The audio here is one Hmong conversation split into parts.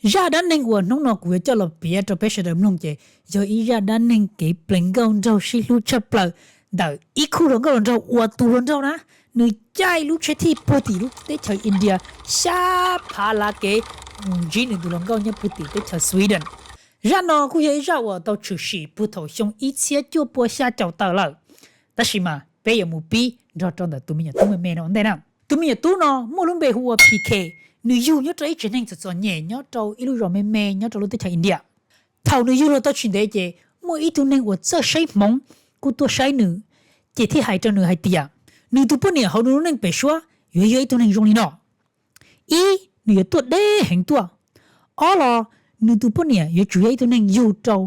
Zaj dab neeg uas hnub no kuv yuav coj los piav rau peb sawv daws mloog ces yog ib zaj dab neeg kev plees nkauj nraug sib hlub tshaj plaws ntawm ib khub hluas nkauj hluas nraug uas tus hluas nraug na, nws caij lub tsheb thij puag tim lub teb chaws India xya phav lav kev mus ntsib nws tus hluas nkauj nyob puag tim teb chaws Sweden. Zaj no kuj yog ib zaj uas tau tshwm sim puag thaum xyoo ib txhiab cuaj pua xya caum tawm lawm. Tab sis mas peb yuav mus pib nrog rau ntawm tus me nyuam tub me me no ua ntej na. Tus me nyuam tub no muaj lub npe hu ua PK, nws yug nyob rau ib tsev neeg txom txom nyem nyob rau ib lub zos me me nyob rau lub teb chaws India. Thaum nws yug los tau tsis ntev ces muaj ib tug neeg uas txawj saib hmoov kuj tuaj saib nws, ces thiaj hais rau nws hais tias nws tus poj niam hauv nws lub neej pem suab yuav yog ib tug neeg zoo li no. Ib, nws yuav tuaj deb heev tuaj. Ob los, nws tus poj niam yuav tsum yog ib tug neeg yug rau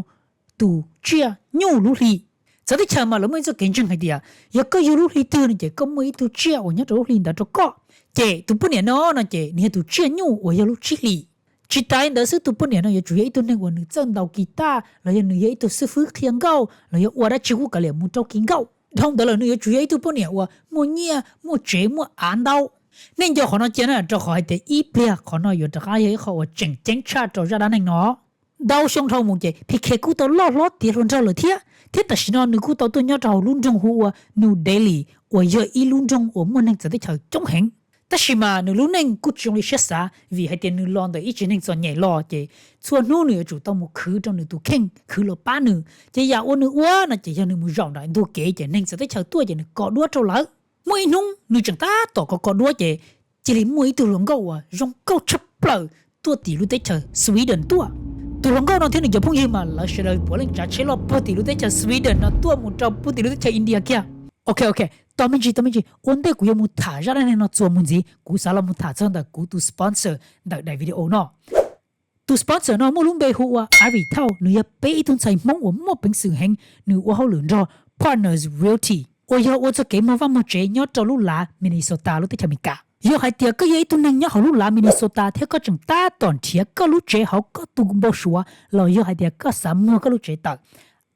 tus tsiaj nyuj lub hli. Txawv teb chaws mas lawv muaj ib txoj kev ntseeg hais tias yog koj yug lub hli twg no ces koj muaj ib tug tsiaj uas nyob rau lub hli ntawd rau koj. Ces tus poj niam no no ces nws yog tus tsiaj nyuj uas yog lub tsib hlis. Tsis tas li ntawd xwb, tus poj niam no yuav tsum yog ib tug neeg uas nws txawj ntaus kis taj los yog nws yog ib tug xib fwb qhia nkauj los yog ua dab tsi kuj kav liam mus rau kis nkauj. Dhau ntawd lawm nws yuav tsum yog ib tug poj niam uas muaj nyiaj muaj tsev muaj av ntau. Nej nco qhov no cia na, rau qhov hais tias ib pliag qhov no yuav rov qab yog ib qho uas tseem ceeb tshaj rau zaj dab neeg no. Ntau xyoo dhau mus ces PK kuj tau loj hlob tiav hluas nraug lawm thiab, thiab tam sim no nws kuj tau tuaj nyob rau hauv lub nroog hu ua New Delhi uas yog ib lub nroog uas muaj neeg txawv teb chaws coob heev. Tab sis mas nws lub neej kuj tsis zoo li siab xav vim hais tias nws los ntawm ib tsev neeg txom nyem los ces txhua hnub nws yuav tsum tau mus khwv rau nws tus kheej khwv los pab nws. Ces yam uas nws ua no ces yog nws mus zaum nram ntug kev ces neeg txawv teb chaws tuaj ces nws kos duab rau lawv. Muaj ib hnub nws tseem tab tom kos kos duab ces cia li muaj ib tug hluas nkauj uas zoo nkauj tshaj plaws tuaj tim lub teb chaws Sweden tuaj. Tus hluas nkauj no thiab nws cov phooj ywg mas lawv sawv daws puav leej tsav tsheb loj puag tim lub teb chaws Sweden no tuaj mus rau puag tim lub teb chaws India kiag. Ok ok, tos me ntsis tos me ntsis, ua ntej kuv yuav mus tham zaj dab neeg no txuas mus ntxiv kuv xav los mus tham txog ntawm kuv tus sponsor ntawm daim video no. Tus sponsor no muaj lub npe hu ua Ivy Tau, nws yog peb ib tug ntxhais Hmoob uas muaj peev xwm heev, nws ua hauj lwm nrog Partners Realty uas yog ua txoj kev muag vaj muag tsev nyob rau lub lav Minnesota lub teb chaws Amelikas. Yog hais tias koj yog ib tug neeg nyob hauv lub lav Minnesota thiab koj tseem tab tom nrhiav koj lub tsev hauv koj tus npau suav los yog hais tias koj xav muag koj lub tsev tawm,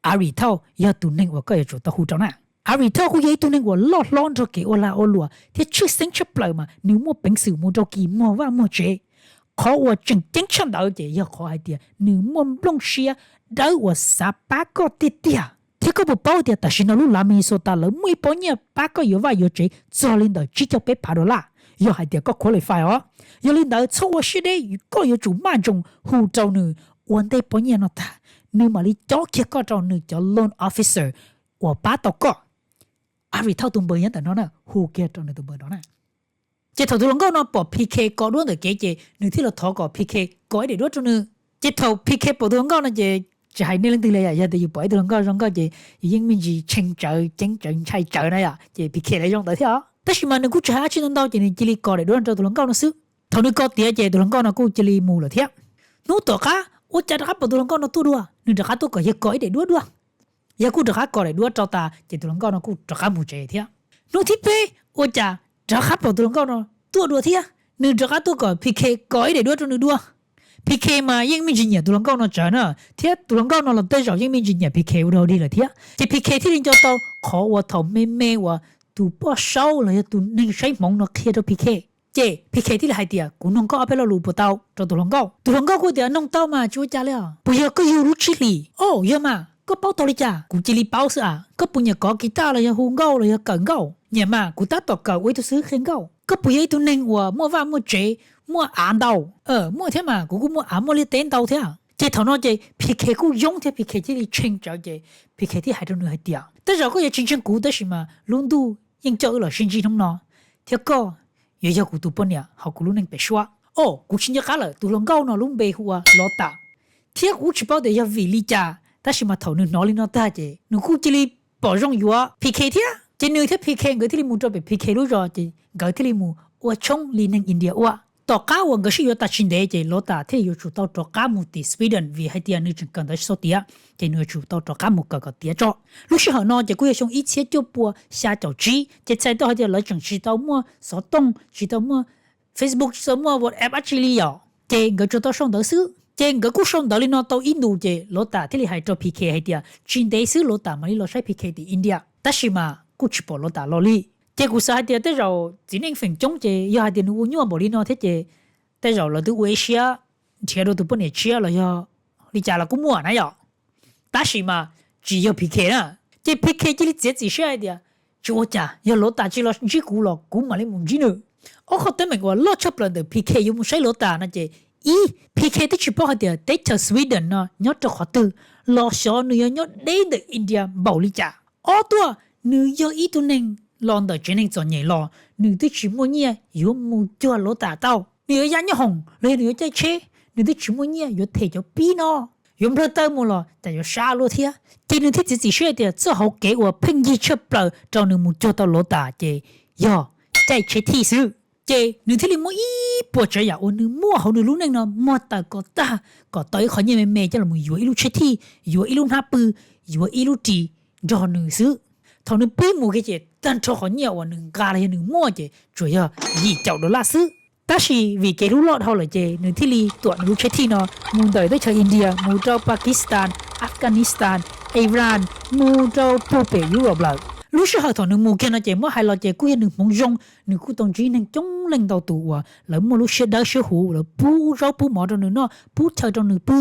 Ivy Tau yog tus neeg uas koj yuav tsum tau hu rau na. Ivy Tau kuj yog ib tug neeg uas loj hlob nrog kev ua lag ua luam thiab tshwj xeeb tshaj plaws mas nws muaj peev xwm mus rau kis muag vaj muag tsev. Qhov uas tseem ceeb tshaj ntawd ces yog qhov hais tias nws muaj nplooj siab dawb uas xav pab koj tiag tiag. Thiab koj puas paub tias tam sim no lub lav Minnesota lawv muaj ib pob nyiaj pab koj yuav vaj yuav tsev txog li ntawm tsib caug peb phav dollar yog hais tias koj qualify os. Yog li ntawd txhob ua siab deb, koj yuav tsum maj nroos hu rau nws ua ntej pob nyiaj no tag, nws mam li cob kiag koj rau nws cov loan officer uas pab tau koj. Ivy Tau tus npawb nyob ntawm no na, hu kiag rau nws tus npawb no na. Ces thaum tus hluas nkauj no pom PK kos duab ntawm kev ces nws thiaj los thov kom PK kos ib daim duab rau nws. Ces thaum PK pom tus hluas nkauj no ces tsis hais nej leej twg li, yog tias yus pom ib tug hluas nkauj zoo nkauj ces yus yeej me ntsis tshee tsawv ceeb tsawv ntshai tsawv na yom, ces PK los zoo ntawd thiab os. Tab sis mas nws kuj tsis hais dab tsi ntau ntau ces nws cia li kos daim duab rau tus hluas nkauj no xwb. Thaum nws kos tiav ces tus hluas nkauj no kuj cia li mus lawm thiab. Hnub tom qab ua cas rov qab pom tus hluas nkauj no tuaj dua, nws rov qab tuaj kom yawg kos ib daim duab dua. Yawg kuj rov qab kos daim duab rau tas ces tus hluas nkauj no kuj rov qab mus tsev thiab. Hnub thib peb ua cas rov qab pom tus hluas nkauj no tuaj dua thiab, nws rov qab tuaj kom PK kos ib daim duab rau nws dua. PK mas yeej me ntsis nyiam tus hluas nkauj no tsawv na, thiab tus hluas nkauj no los tej zaum yeej me ntsis nyiam PK ua dog dig lawm thiab. Ces PK thiaj li nco tau qhov uas thaum me me uas tus poj saub los yog tus neeg saib hmoov no qhia rau PK. Ces PK thiaj li hais tias, kuv noog koj ob peb lo lus puas tau rau tus hluas nkauj. Tus hluas nkauj kuj tias, noog tau mas, tsis ua cas li os. Puas yog koj yug lub tsib hlis? Au, yog mas, koj paub tau li cas? Kuv cia li paub xwb as. Koj puas nyiam kov kis taj los yog hu nkauj los yog kawm nkauj? Nyiam mas, kuv tab tom kawm ua ib tug xib hwb qhia nkauj. Koj puas yog ib tug neeg uas muaj vaj muaj tsev, muaj av ntau? Muaj thiab mas, kuv kuj muaj av muaj liaj teb ntau thiab. Ces thaum no ces PK kuj yoob thiab PK thiaj li tshee tsawv ces PK thiaj hais rau nws hais tias, tej zaum koj yuav tsis ntseeg kuv tab sis mas lub ntuj yeej coj wb los sib ntsib hnub no, thiab koj yuav yog kuv tus poj niam hauv kuv lub neej pem suab. Au, kuv tsis nco qab lawm, tus hluas nkauj no lub npe hu ua Lov Tas, thiab kuv tsis paub tias yog vim li cas tab sis mas thaum nws hnov li no tag ces nws kuj cia li pom zoo yuav PK thiab. Ces nws thiab PK nkawd thiaj li mus rau pem PK lub zos ces nkawd thiaj li mus ua tshoob li neeg India ua. Tom qab uas nkawd sib yuav tas tsis ntev ces Lov Tas thiaj yuav tsum tau rov qab mus tim Sweden vim hais tias nws tseem kawm ntawv tsis tau tiav, ces nws yuav tsum tau rov qab mus kawm kom tiav tso. Lub sij hawm no ces kuj yog xyoo ib txhiab cuaj pua xya caum tsib, ces txhais tau hais tias lawv tseem tsis tau muaj xov tooj, tsis tau muaj Facebook, tsis tau muaj WhatsApp dab tsi li yom, ces nkawd tsuas tau sau ntawv xwb. Ces nkawd kuj sau ntawv li no tau ib ntus ces Lov Tas thiaj li hais rau PK hais tias tsis ntev xwb Lov Tas mam li los saib PK tim India, tab sis mas kuj tsis pom Lov Tas los li. Ces kuv xav hais tias tej zaum txiv neej feem coob ces yog hais tias nws ua nyuaj npaum li no thiab ces tej zaum lawv twb ua ib siab nrhiav dua tus poj niam tshiab los yog li cas los kuj muaj na yom. Tab sis mas tsis yog P K na. Ces P K cia li txiav txim siab hais tias, tsis ua cas, yog Lota tsis los ntsib kuv los kuv mam li mus ntsib nws. Ob qhov teeb meem uas loj tshaj plaws ntawm P K yuav mus saib Lota no ces, ib, P K twb tsis paub hais tias teb chaws Sweden no nyob rau qhov twg, los xyov nws yuav nyob deb ntawm India npaum li cas. Ob tuaj, nws yog ib tug neeg los ntawm tsev neeg txom nyem los, nws twb tsis muaj nyiaj yuav mus cuag Lota tau. Nws yuav ya nyob hoom los yog nws yuav caij tsheb, nws twb tsis muaj nyiaj yuav them cov pib no, yuav nplawg taw mus los cas yuav sab luaj thiab. Ces nws thiaj txiav txim siab tias txoj hauv kev uas pheej yig tshaj plaws rau nws mus cuag tau Lota ces yog caij tsheb thij xwb. Ces nws thiaj li muab ib puas tsav yam uas nws muaj hauv nws lub neej no muag tawm kom tag, kom tau ib qho nyiaj me me coj los yuav ib lub tsheb thij, yuav ib lub hnab pw, yuav ib lub ris nrog nws xwb. Thaum nws pib mus kiag ces tag nrho qhov nyiaj uas nws nqa los yog nws muaj ces tsuas yog yim caum dollar xwb. Tab sis vim kev hlub loj dhau lawm ces nws thiaj li tuam nws lub tsheb thij no mus ntawm teb chaws India mus rau Pakistan, Afghanistan, Iran, mus rau puag pem Europe lawm. Lub sij hawm thaum nws mus kiag no ces muab hais los ces kuj yog nws hmoov zoo, nws kuj tau ntsib neeg coob leej ntau tus uas lawv muaj lub siab dawb siab huv, lawv pub zaub pub mov rau nws noj, pub chaw rau nws pw.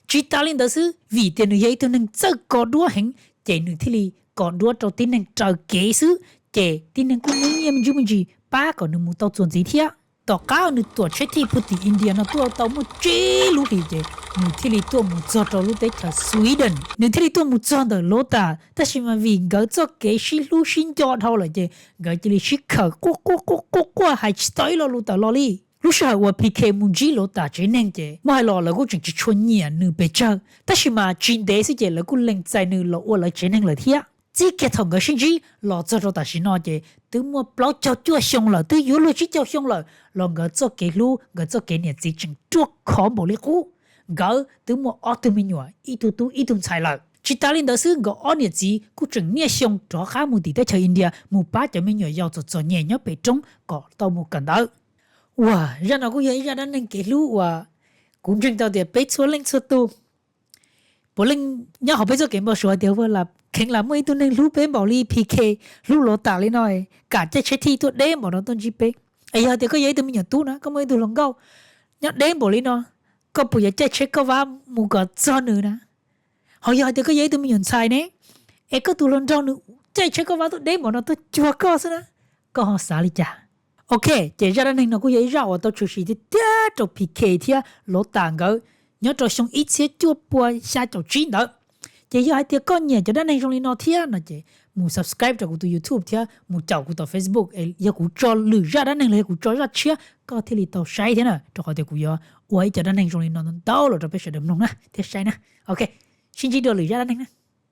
Tsis tas li ntawd xwb, vim tias nws yog ib tug neeg txawj kos duab heev, ces nws thiaj li kos duab rau tib neeg raws kev xwb, ces tib neeg kuj muaj nyiaj me ntsis me ntsis pab kom nws mus tau txuas ntxiv thiab. Tom qab nws tuam tsheb thij puag tim India no tuaj tau muaj tsib lub hlis ces nws thiaj li tuaj mus txog rau lub teb chaws Sweden. Nws thiaj li tuaj mus txog ntawm Lota, tab sis mas vim nkawd txoj kev sib hlub sib nco dhau lawm ces nkawd cia li sib khawm quaj quaj quaj quaj quaj hais tsis tau ib lo lus tawm los li. Lub sij hawm uas P K mus ntsib Lota tsev neeg ces muab hais los lawv kuj tseem tsis tshua nyiam nws pes tsawg, tab sis mas tsis ntev xwb ces lawv kuj lees txais nws los ua lawv tsev neeg lawm thiab. Txij kiag thaum nkawd sib ntsib los txog rau tam sim no ces twb muaj plaub caug cuaj xyoo lawm, twb yuav luag tsib caug xyoo lawm los nkawd txoj kev hlub, nkawd txoj kev niam txiv tseem ruaj khov npaum li qub. Nkawd twb muaj ob tug me nyuam, ib tug tub ib tug ntxhais lawm. Tsis tas li ntawd xwb, nkawd ob niam txiv kuj tseem niaj xyoo rov qab mus tim teb chaws India mus pab cov me nyuam yaus txom txom nyem nyob pem roob kom tau mus kawm ntawv. Uas zaj no kuj yog ib zaj dab neeg kev hlub uas kuv ntseeg tau tias peb txhua leej txhua tus puav leej nyob hauv peb txoj kev npau suav tias ua li kheev lam muaj ib tug neeg hlub peb npaum li P K hlub Lota li no, kam caij tsheb thij tuaj deb npaum no tuaj ntsib peb. Es yog hais tias koj yog ib tug me nyuam tub na, koj muaj ib tug hluas nkauj nyob deb npaum li no, koj puas yuav caij tsheb kauj vab mus kom txog nws na? Ho yog hais tias koj yog ib tug me nyuam ntxhais ne, es koj tus hluas nraug nws caij tsheb kauj vab tuaj deb npaum no tuaj cuag koj xwb na, koj ho xav li cas? Ok, ces zaj dab neeg no kuj yog ib zaj uas tau tshwm sim tiag tiag rau P K thiab Lota nkawd nyob rau xyoo ib txhiab cuaj pua xya caum tsib ntawd. Ces yog hais tias koj nyiam cov dab neeg zoo li no thiab no ces mus subscribe rau kuv tus YouTube thiab mus caum kuv tom Facebook, yog kuv tso lwm zaj dab neeg los yog kuv tso zaj tshiab koj thiaj li tau saib thiab na, rau qhov tias kuv yuav ua ib co dab neeg zoo li no ntau los rau peb sawv daws mloog na thiab saib na. Ok, sib ntsib dua lwm zaj dab neeg na.